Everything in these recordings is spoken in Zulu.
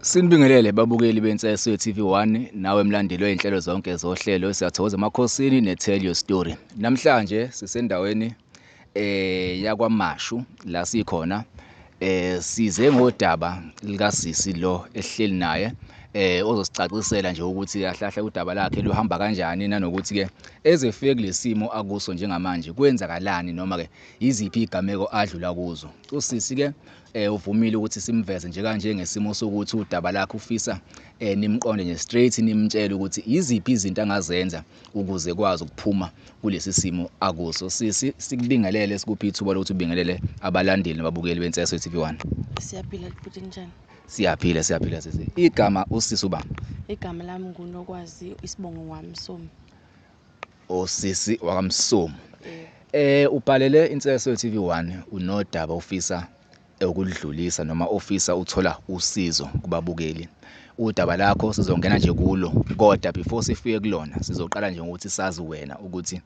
Sinibingelele babukeli benseso ye-TV1 nawe mlandeli wezinhlelo zonke zohlelo siyathokoza emakhosini ne-Tell Your Story. Namhlanje sisendaweni yakwaMashu la sikhona, size ngodaba lika sisi lo ehleli naye ozosicacisela nje ukuthi kahle kahle udaba lakhe luhamba kanjani, nanokuthi ke ezefike kulesimo akuso njengamanje kwenzakalani, noma ke iziphi igameko adlula kuzo. Usisi ke uvumile ukuthi simveze nje kanje ngesimo sokuthi udaba lakhe ufisa nimqonde nje straight, nimtshele ukuthi iziphi izinto angazenza ukuze kwazi ukuphuma kulesi simo akuso. Sisi, sikubingelele, sikuphi ithuba lokuthi ubingelele abalandeli nababukeli benseso TV1. Siyaphila bhuti, njani? Siyaphila, siyaphila sisi. Igama usisi uba? Igama lami nguNokwazi, isibongo waMsomi. Osisi wakaMsomi. Ubhalele inseso TV1 unodaba ufisa ukulidlulisa noma ofisa uthola usizo kubabukeli. Udaba lakho sizongena nje kulo, kodwa before sifike kulona sizoqala nje ngokuthi sazi wena ukuthi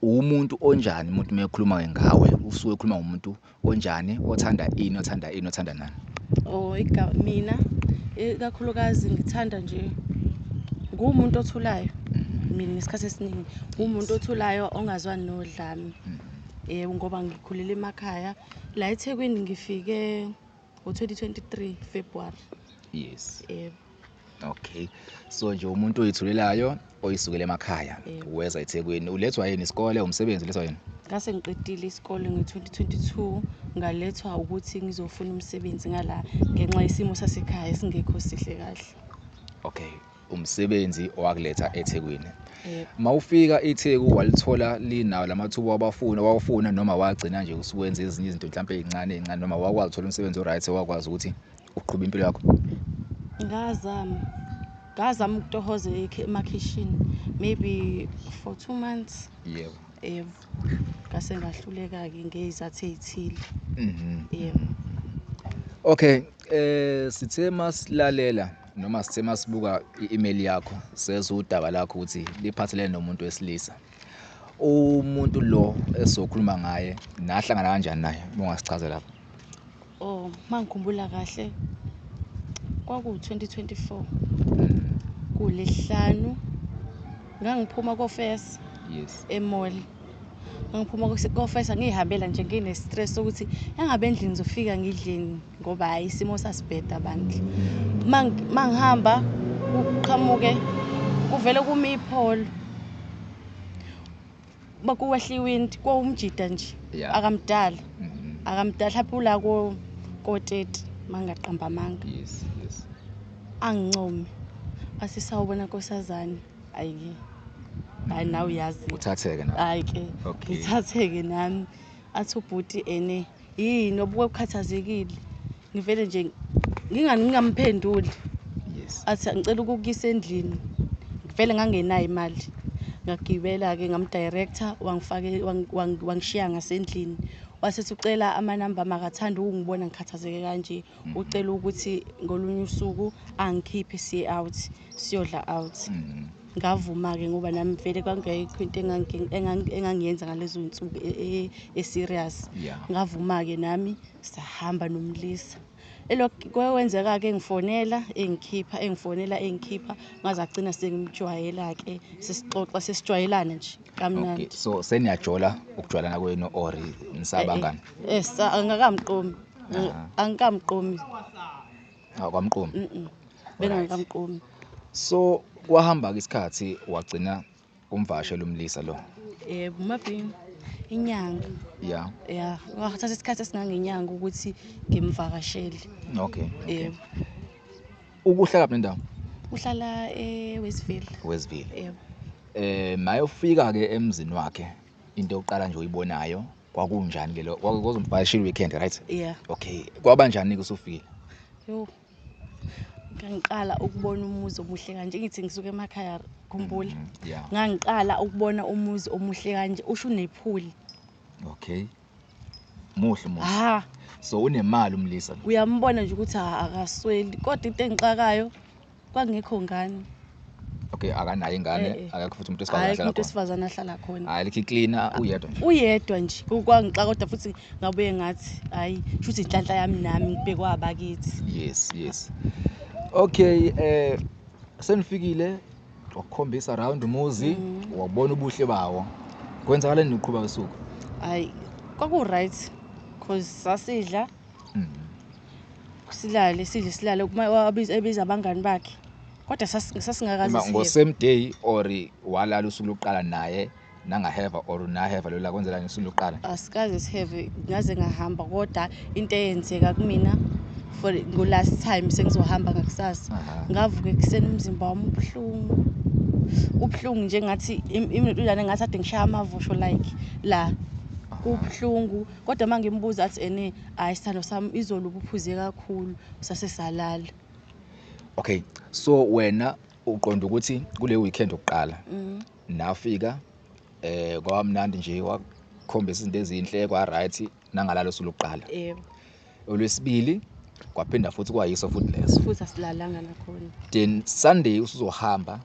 umuntu onjani. Umuntu mekhuluma ngawe usuke ekhuluma ngomuntu onjani, othanda ini, othanda ini, othanda nani? Oh, mina ikakhulukazi ngithanda nje ngumuntu othulayo. Mina isikhathi esiningi umuntu othulayo ongazwani nodlame. Yebo, ngoba ngikhulele emakhaya la eThekwini, ngifike ngo-2023 February. Yes. Yebo. Okay, so nje umuntu oyithulelayo oyisukele emakhaya, weza eThekwini, ulethwa yini? Isikole, umsebenzi, ulethwa yini? Ngase ngiqedile isikole ngo-2022, ngalethwa ukuthi ngizofuna umsebenzi ngala ngenxa yesimo sasekhaya esingekho sihle kahle. Okay, umsebenzi owakuletha eThekwini. Mawufika iTheku walithola linawo lamathuba wabafuna wawufuna, noma wagcina nje usuwenza ezinye izinto mhlawumbe ezincane ezincane, noma wakwazi uthola umsebenzi oright wakwazi ukuthi uqhube impilo yakho? Ngazama ukutohoza emakhishini maybe for 2 months. Yebo. Yebo. Ngase ngahluleka-ke ngezizathu ezithile. Yebo. Okay, sithe masilalela noma sithe masibuka i-email yakho, sezwa udaba lakho ukuthi liphathelene nomuntu wesilisa. Umuntu lo esizokhuluma ngaye nahlangana kanjani naye, ungasichazela lapho? Oh, mangikhumbula kahle kwaku 2024 kulesihlanu, ngangiphuma kofesa. Yes. Emall. Ngiphuma kofesa ngihambela nje ngine stress sokuthi engabe endlini ngizofika ngidleni ngoba hayi isimo sasibheda bandla. Mangihamba kuqhamuke kuvele kumi ipholo. Bakuwehla iwindi kwawumjida nje. Akamdala. Akamdala lapho ula ko 30 mangaqamba amanga. Yes, yes. Angincome. Athi sawubona nkosazane. Ayike. Hayi nawe uyazi. Uthatheke nawe. Hayi ke. Ngithatheke nami. Athi ubhuti ene yini obuke ukhathazekile. Ngivele nje ngingamphenduli. Yes. Athi ngicela ukukuyisa endlini. Ngivele ngangenayo imali. Ngagibela ke ngamdirector wangifake wangishiya ngasendlini. Wasethi ucela amanamba makathanda ukungibona ngikhathazeke kanje. Ucela ukuthi ngolunye usuku angikhiphe siye out, siyodla out. Ngavuma ke ngoba nami vele kwangekho into engangiyenza ngalezo insuku e-serious. Ngavuma ke nami sahamba nomlisa. Elokhu kwenzeka ke ngifonela engikhipha engifonela engikhipha ngaze agcina sengimjwayela ke, sesixoxa sesijwayelana nje kamnandi. Okay, so seniyajola ukujwayelana kwenu or nisabangani? Angikamqomi. Angikamqomi. Akwamqomi. Bengakamqomi. So kwahamba ke isikhathi wagcina umvashela umlisa lo. Yebo, maybe inyanga. Yeah. Yeah, ngathatha isikhathi esingangenyanga ukuthi ngimvakashele. Okay. Yebo. Ukuhlala kuphi nendawo? Uhlala eWestville. Westville. Yebo. Mayofika ke emzini wakhe, into yokuqala nje oyibonayo kwakunjani lelo? Kwakuzomvakashela weekend, right? Yeah. Okay, kwabanjani ke usufika? Yo. Ngiqala ukubona umuzi omuhle kanje, ngithi ngisuke emakhaya, khumbula. Yeah. Ngangiqala ukubona umuzi omuhle kanje, usho unephuli. Okay. Muhle umuzi. Ha. So unemali umlisa. Uyambona nje ukuthi akasweli, kodwa into engixakayo kwangekho ngane. Okay, akanayo ingane, akekho futhi umuntu wesifazane ahlala khona. Umuntu khona. wesifazane ahlala khona. Hayi, likhi cleaner uyedwa nje. Uyedwa nje. Kwangixa kodwa futhi ngabuye ngathi hayi, shuthi inhlanhla yami nami ngibhekwa abakithi. Yes, yes. Okay, senifikile, wakukhombisa round umuzi, wabona ubuhle bawo. Kwenzakaleni uqhuba usuku? Hayi, kwaku-right cause sasidla, silale, sidle, silale. Ebiza abangani bakhe, kodwa sasingakaze Ima siye. Ngo same day or walala usuku lokuqala naye nangaheva or naheva lo la, kwenzelani usuku lokuqala? Asikaze siheve, ngaze ngahamba, kodwa into eyenzeka kumina for ngo-last time sengizohamba ngakusasa, ngavuka ekuseni umzimba wami ubuhlungu, ubuhlungu nje ngathi imintujana, ngathi ade ngishaya amavusho like la kubuhlungu. Kodwa uma ngimbuza athi ene hayi sithando sami, izolo ubuphuze kakhulu, sase salala. Okay, so wena uqonda ukuthi kule weekend okuqala nafika, kwamnandi nje, wakhombisa izinto ezinhle, kwa right, nangalalo usuku lokuqala? Yebo. Olwesibili kwaphinda futhi kwayiso futhi leso? Futhi asilalanga nakhona. Then Sunday usuzohamba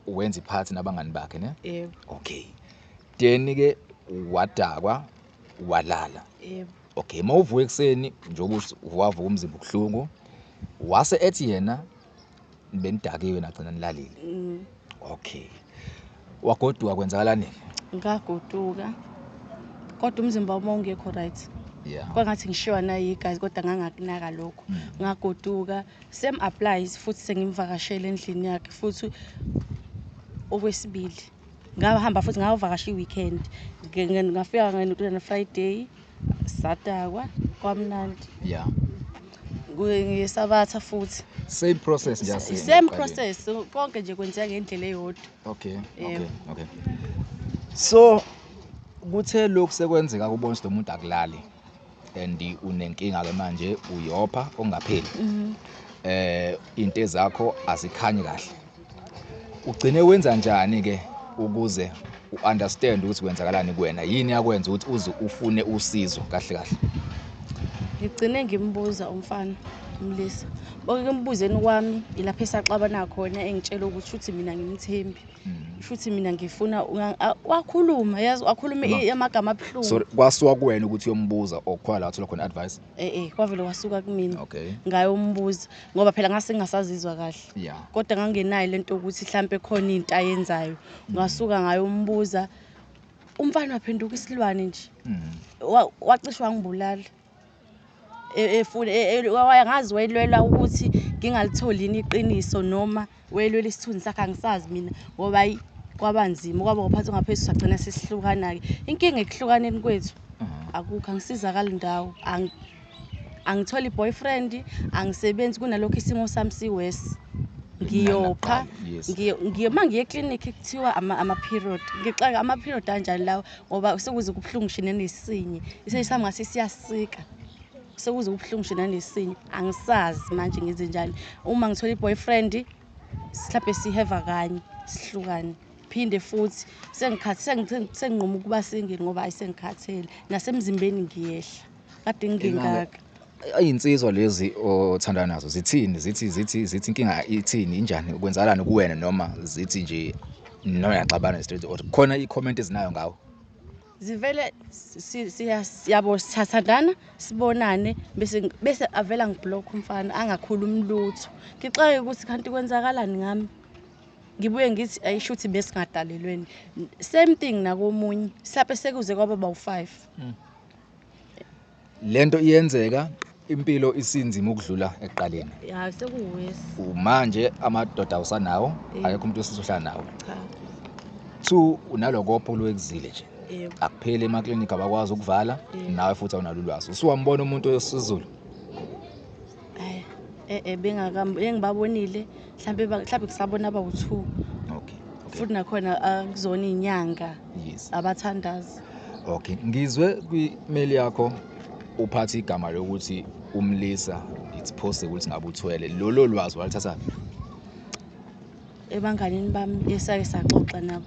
wenza iphathi nabangani bakhe, ne? Yebo. Okay, then ke wadakwa, walala? Yebo. Okay, mawuvuka ekuseni, njengoba wavuka umzimba ubuhlungu, wase ethi yena benidakiwe nagcina nilalile? Okay, wagoduka, kwenzakalani? Ngagoduka, kodwa umzimba wami wawungekho right. Kwangathi ngishiwa nayigazi, kodwa ngangakunaka lokho. Ngagoduka, same applies futhi, sengimvakashele endlini yakhe futhi okwesibili. Ngahamba futhi ngayovakasha i-weekend. Ngafika ngentwana Friday, sadakwa kwamnandi. Ngesabatha futhi. Same process nje Same process, konke nje kwenzeka ngendlela eyodwa. Okay. Okay, so kuthe lokhu sekwenzeka, kubona ukuthi lo muntu akulali and unenkinga ke manje, uyopha ongapheli, into ezakho azikhanyi kahle, ugcine wenza njani ke ukuze uunderstand ukuthi kwenzakalani kuwena? Yini yakwenza ukuthi uze ufune usizo kahle kahle? Ngigcine ngimbuza umfana, umlisa. Bonke embuzeni kwami ilapho esaxabana khona, engitshela ukuthi shuthi mina ngimthembi, shuthi mina ngifuna wakhuluma, yazi, wakhuluma amagama abuhlungu. Sorry, kwasuka kuwena ukuthi uyombuza or khona la wathola khona advice? Kwavele kwasuka kumina. Okay. Ngayombuza ngoba phela ngase ngingasazizwa kahle. Kodwa ngangenayo lento ukuthi mhlambe khona into ayenzayo. Ngasuka ngayombuza, umfana waphenduka isilwane nje. Wacishe wangibulala. Efuna wayangazi wayelwela ukuthi ngingalitholi yini iqiniso noma wayelwela isithunzi sakhe, angisazi mina, ngoba hayi kwaba nzima, kwaba ngaphansi ngaphezulu, sagcina sesihlukana-ke. Inkinga ekuhlukaneni kwethu akukho, angisizakali ndawo. Angitholi i-boyfriend, angisebenzi, kunalokho isimo sami si-worse, ngiyopha. Uma ngiye eklinikhi kuthiwa ama-period. Ngixaka ama-period anjani lawa, ngoba sekuze kubuhlungu ngisho nesinye isinye sami ngase siyasika, sekuze kubuhlungu ngisho nanesinye. Angisazi manje ngenze njani. Uma ngithola i-boyfriend, mhlawumbe siheva kanye, sihlukane, phinde futhi. Senginquma ukuba single ngoba hayi, sengikhathele, nasemzimbeni ngiyehla, kade ngingaka. Iyinsizwa lezi othandana nazo zithini? Zithi inkinga ithini, injani, kwenzakalani kuwena, noma zithi nje noma yaxabana straight or khona i-comment ezinayo ngawo? Zivele yabo, sithathandana, sibonane, bese avela ngiblock umfana, angakhulumi lutho. Ngixake ukuthi kanti kwenzakalani ngami. Ngibuye ngithi ayisho ukuthi besingadalelweni. Same thing nakomunye, mhlawumbe sekuze kwaba bawu-5. Lento iyenzeka, impilo isinzima ukudlula ekuqaleni? Ya, sekuwesi. Manje amadoda awusanawo? Akekho umuntu osizohlala nawe? Cha. Two, unalokopho olwekuzile nje? Yebo. Akupheli, emaklinikhi abakwazi ukuvala. Yebo. Nawe futhi awunalo ulwazi. Usuwambona umuntu wesizulu? Hayi, bengibabonile mhlambe, mhlambe ngisabona abawu-2. Okay. Futhi nakhona akuzona iy'nyanga, abathandazi. Okay, ngizwe kwi-mail yakho uphatha igama lokuthi umlisa, it's possible ukuthi ngabe uthwele. Lolo lwazi walithatha? Ebanganini bami esake saxoxa nabo.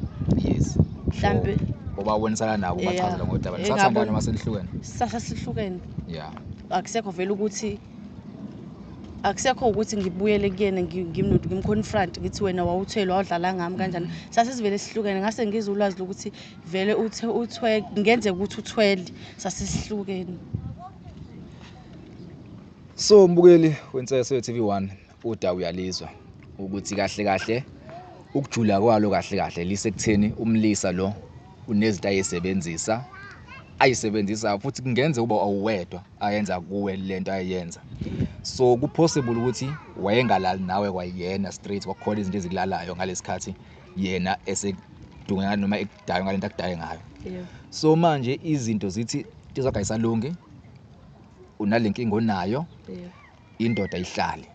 Mhlambe. Obabonisana nabo, ubachazela ngodaba. Nisathandana noma senihlukene? Sasasihlukene. Akusekho vele ukuthi, akusekho ukuthi ngibuyele kuyena ngimconfront ngithi wena wawuthwele, wawudlala ngami kanjani. Sase sivele sihlukene, ngase ngizwe ulwazi lokuthi vele uthe uthwele, ngenzeka ukuthi uthwele, sase sihlukene. So mbukeli wenseso TV1, Udaba uyalizwa ukuthi kahle kahle ukujula kwalo kahle kahle lisekutheni umlisa lo unezinto ayisebenzisa futhi kungenza uba awuwedwa ayenza kuwe lento ayenza. So ku-possible ukuthi wayengalali nawe kwayena straight, kwakukhona izinto ezikulalayo ngalesikhathi yena esedunga noma ekudayo ngalento akudaye ngayo. So manje izinto zithi into zakho ayisalungi, unalenkinga onayo, indoda ihlale.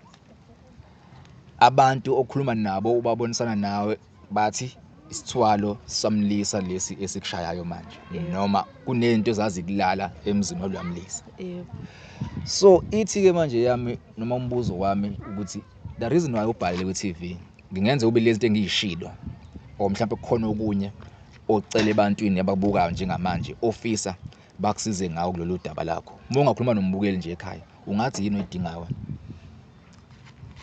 Abantu okhuluma nabo ubabonisana nawe bathi isithwalo samlisa lesi esikushayayo manje, noma kunento ezazikulala emzini waluyamlisa. So ithi ke manje yami noma umbuzo wami ukuthi the reason why ubhalele ku TV ngingenza ube lezi zinto engiyishilo or mhlawumbe kukhona okunye ocela ebantwini ababukayo njengamanje ofisa bakusize ngawo kulolu daba lakho. Uma ungakhuluma nombukeli nje ekhaya ungathi yini oyidingayo?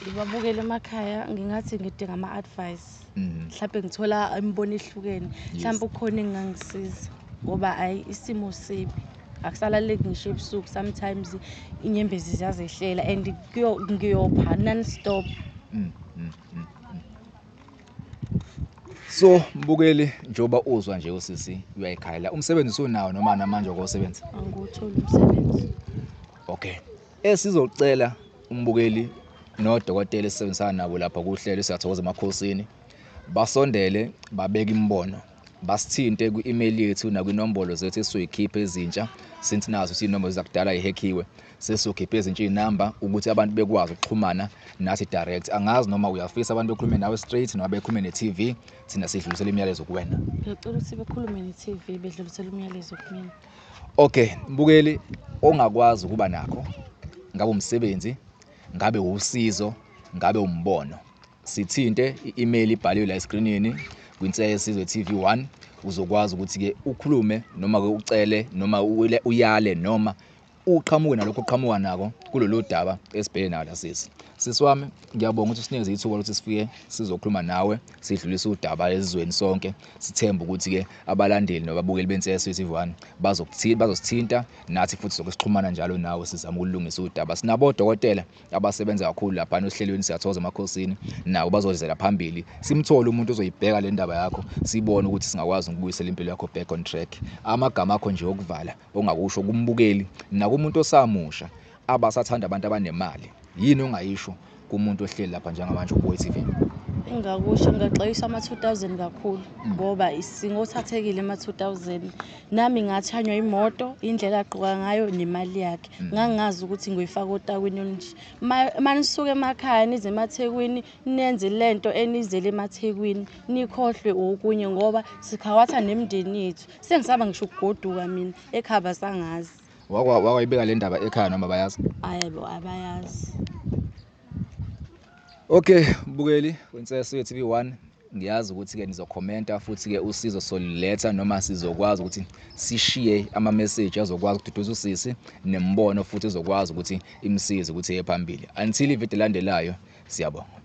Ngibabukele emakhaya ngingathi ngidinga ama-advice. Mhlawumbe ngithola imibono ehlukene, mhlawumbe kukhona engingangisiza ngoba hhayi isimo sibi, akusalaleki ngisho ebusuku, sometimes inyembezi ziyazehlela and ngiyopha non-stop. So mbukeli, njengoba uzwa nje usisi uyayikhayela, umsebenzi usunawo noma namanje okosebenza? Angiwutholi umsebenzi. Okay, esizocela umbukeli nodokotela esisebenzisana nabo lapha kuhlelo Siyathokoza Emakhosini basondele babeke imibono, basithinte kwi-email yethu nakwinombolo zethu esizoyikhipha ezintsha, since nazo siyinombolo zakudala ihackiwe, sesizokhipha ezintsha iy'namba ukuthi abantu bekwazi ukuxhumana nathi direct. Angazi noma uyafisa abantu bekhulume nawe straight noma bekhulume ne-TV, thina sidlulisele imiyalezo kuwena. Ngiyacela ukuthi bekhulume ne-TV bedlulisele umyalezo kumina. Okay, mbukeli ongakwazi ukuba nakho, ngabe umsebenzi, ngabe usizo, ngabe umbono, sithinte, i-email ibhaliwe la eskrinini kwiNsika Yesizwe TV1, uzokwazi ukuthi-ke ukhulume noma-ke ucele noma uyale noma uqhamuke nalokho oqhamuka nako kulolu daba esibheke nalo la sisi. Sisi wami, ngiyabonga ukuthi usinikeze ithuba lokuthi sifike sizokhuluma nawe, sidlulise udaba esizweni sonke. Sithemba ukuthi-ke abalandeli nababukeli beNsika Yesizwe TV1 bazosithinta nathi futhi soke sixhumana njalo nawe sizama ukulungisa udaba. Sinabo odokotela abasebenza kakhulu lapha ohlelweni Siyathokoza Emakhosini, nabo bazozela phambili. Simthole umuntu ozoyibheka le ndaba yakho, sibone ukuthi singakwazi ukubuyisela impilo yakho back on track. Amagama akho nje okuvala ongakusho kumbukeli nakumuntu osamusha abasathanda abantu abanemali, yini ongayisho kumuntu ohleli lapha njengamanje ubuke TV? Engakusho, ngingaxwayisa ama-2000 kakhulu ngoba singothathekile ema-2000. Nami ngathanywa imoto, indlela agqoka ngayo nemali yakhe. Ngangazi ukuthi ngiyoyifaka otakwini olunje. Ma nisuke emakhaya nize emaThekwini, nenze lento enizele emaThekwini, nikhohlwe okunye ngoba sikhawatha nemindeni yethu. Sengisaba ngisho ukugoduka mina, ekhaya basangazi. Wakwayibeka le ndaba ekhaya noma bayazi? Ayebo, abayazi. Okay, mbukeli weNsika Yesizwe TV1, ngiyazi ukuthi-ke nizokhomenta futhi-ke usizo soliletha noma sizokwazi ukuthi sishiye ama-message azokwazi ukududuza usisi nembono futhi ezokwazi ukuthi imsize ukuthi iye phambili. Until ividiyo elandelayo, siyabonga.